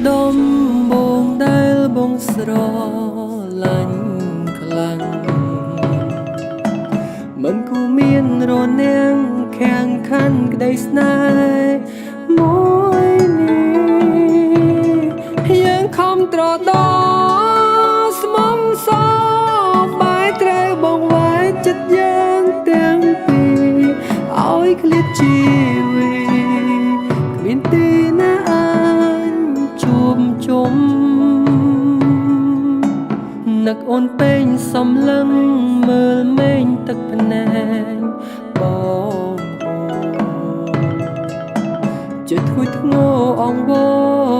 ដំបងដែលបងស្រឡាញ់ខ្លាំងមិនគូមានរនាំងខាំងខាន់ក្តីស្នេហ៍មួយនេះយើងខំត្រដស្មំសបាយត្រូវបងវាយចិត្តយើងទាំងពីរឲ្យឃ្លាតជីវិតគ្មានទីណាអាចជួបជុំនឹកអូនពេញសំឡឹងមើលមេងទឹកភ្នែកបងអូន ចិត្តធ្ងួយធ្ងរអង្វរ